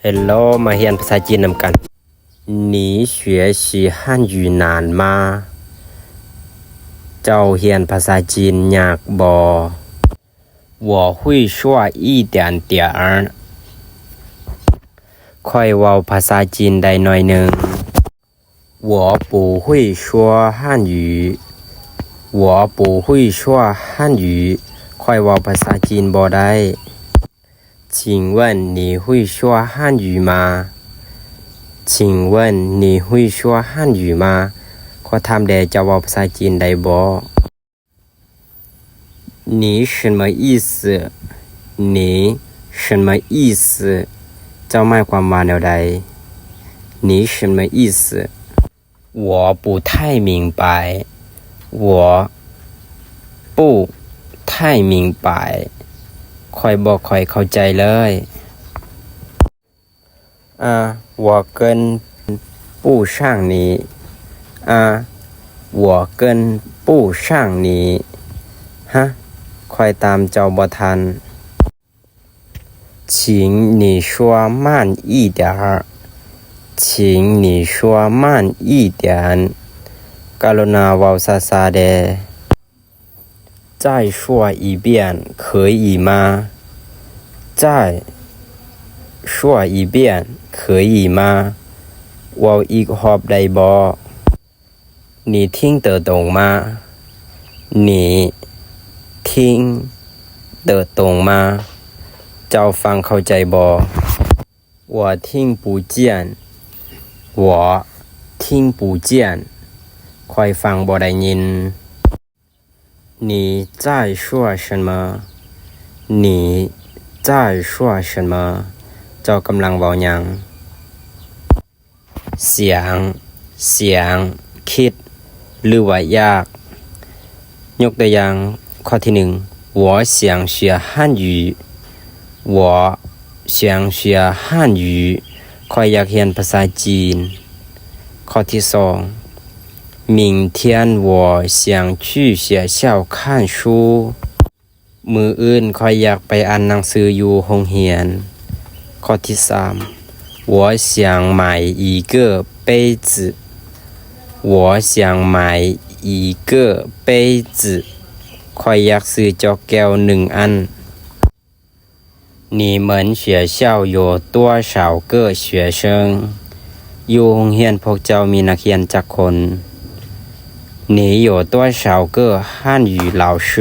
Hello ມາຮຽນພາສາຈີນນຳກັນ. 你学习汉语难吗? ເຈົ້າຮຽນພາສາຈີນຍາກບໍ່? 我会说一点点儿. ຂ້ອຍເວົ້າພາສາຈີນໄດ້ໜ້ອຍໜຶ່ງ. 我不会说汉语. 我不会说汉语. ຂ້ອຍເວົ້າພາສາຈີນບໍ່ໄດ້. 请问你会说汉语吗? 请问你会说汉语吗? ຂໍຖາມແດ່ ເຈົ້າເວົ້າພາສາຈີນໄດ້ບໍ່? 你什么意思? 你什么意思? ເຈົ້າໝາຍຄວາມວ່າແນວໃດ? 你什么意思? 我不太明白. 我不太明白. ຂ້ອຍບໍ່ຄ່ອຍເຂົ້າໃຈເລີຍ. 啊，我跟不上你。啊，我跟不上你。 ຮະ ຂ້ອຍຕາມເຈົ້າບໍ່ທັນ. 请你说慢一点儿。请你说慢一点。 ກະລຸນາເວົ້າຊ້າໆແດ່. 再说一遍可以吗? 再说一遍可以吗? ເວົ້າອີກຮອບໄດ້ບໍ່? 你听得懂吗? 你听得懂吗? ເຈົ້າຟັງເຂົ້າໃຈບໍ່? 我听不见。我听不见。 ຂ້ອຍຟັງບໍ່ໄດ້ຍິນ. 你在说什么? 你在说什么? ເຈົ້າກຳລັງເວົ້າຫຍັງ? 想，想，ຄິດ ຫຼືວ່າຢາກ. ຍົກຕົວຢ່າງຂໍ້ທີໜຶ່ງ 我想学汉语。我想学汉语。 ຂ້ອຍຢາກຮຽນພາສາຈີນ. ຂໍ້ທີສອງ 明天我想去学校看书。 ມື້ອື່ນຂ້ອຍຢາກໄປອ່ານໜັງສືຢູ່ໂຮງຮຽນ. ຂໍ້ທີສາມ 我想买一个杯子。我想买一个杯子。 ຂ້ອຍຢາກຊື້ຈອກແກ້ວໜຶ່ງອັນ. 你们学校有多少个学生？ ຢູ່ໂຮງຮຽນພວກເຈົ້າມີນັກຮຽນຈັກຄົນ? 你有多少个汉语老师？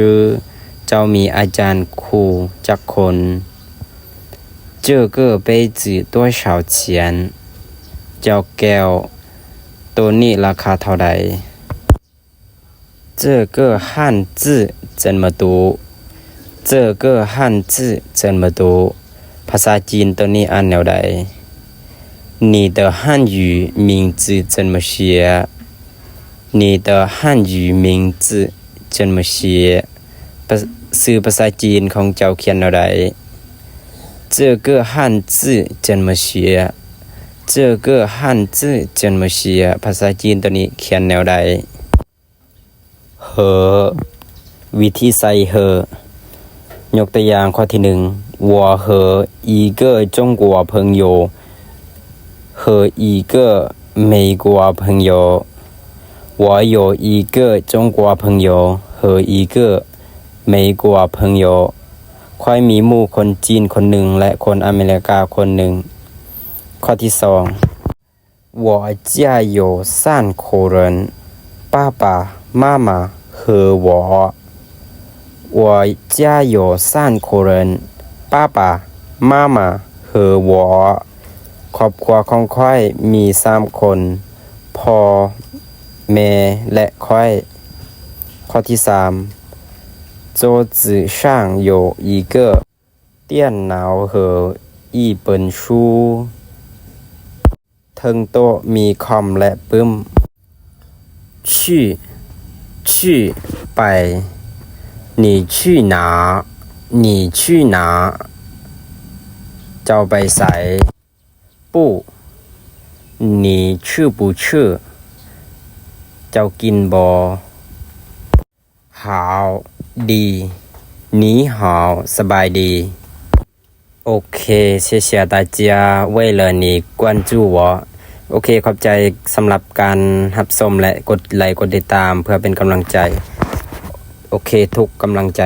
ເຈົ້າມີອາຈານຄູຈັກຄົນ? 这个杯子多少钱？ ເຈົ້າແກ້ວໂຕນີ້ລາຄາເທົ່າໃດ? 这个汉字怎么读？这个汉字怎么读？ ພາສາຈີນໂຕນີ້ອ່ານແນວໃດ? 你的汉语名字怎么写？你的汉语名字怎么写？ ພາ ຊື່ພາສາຈີນຂອງເຈົ້າຂຽນແນວໃດ? 这个汉字怎么写？这个汉字怎么写？ ພາສາຈີນໂຕນີ້ຂຽນແນວໃດ? 和 ວິທີໃສ່ 和 ຍົກຕົວຢ່າງຂໍ້ທີໜຶ່ງ 我和一个中国朋友 和一个美国朋友。 我有一个中国朋友和一个美国朋友。 ຂ້ອຍມີໝູ່ຄົນຈີນຄົນໜຶ່ງ ແລະ ຄົນອາເມລິກາຄົນໜຶ່ງ. ຂໍ້ທີສອງ 我家有三口人，爸爸妈妈和我。我家有三口人，爸爸妈妈和我。 ຄອບຄົວຂອງຂ້ອຍມີສາມຄົນ ພໍ່ ແມ່ ແລະ ຂ້ອຍ. ຂໍ້ທີສາມ 桌子上有一个电脑和一本书。 ເທິງໂຕະມີຄອມ ແລະ ປຶ້ມ. 去 去 ໄປ. 你去哪？你去哪？ ເຈົ້າໄປໃສ? 不 你吃不吃？ ເຈົ້າກິນບໍ່? 好 ດີ. 你好 ສະບາຍດີ. ໂອເຄ 谢谢大家 为了你关注我 ໂອເຄ ຂອບໃຈສຳລັບການຮັບຊົມ ແລະ ກົດໄລກົດຕິດຕາມ ເພື່ອເປັນກຳລັງໃຈ. ໂອເຄ ທຸກກຳລັງໃຈ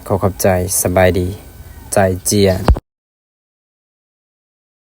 ຂໍຂອບໃຈ ສະບາຍດີ 再见.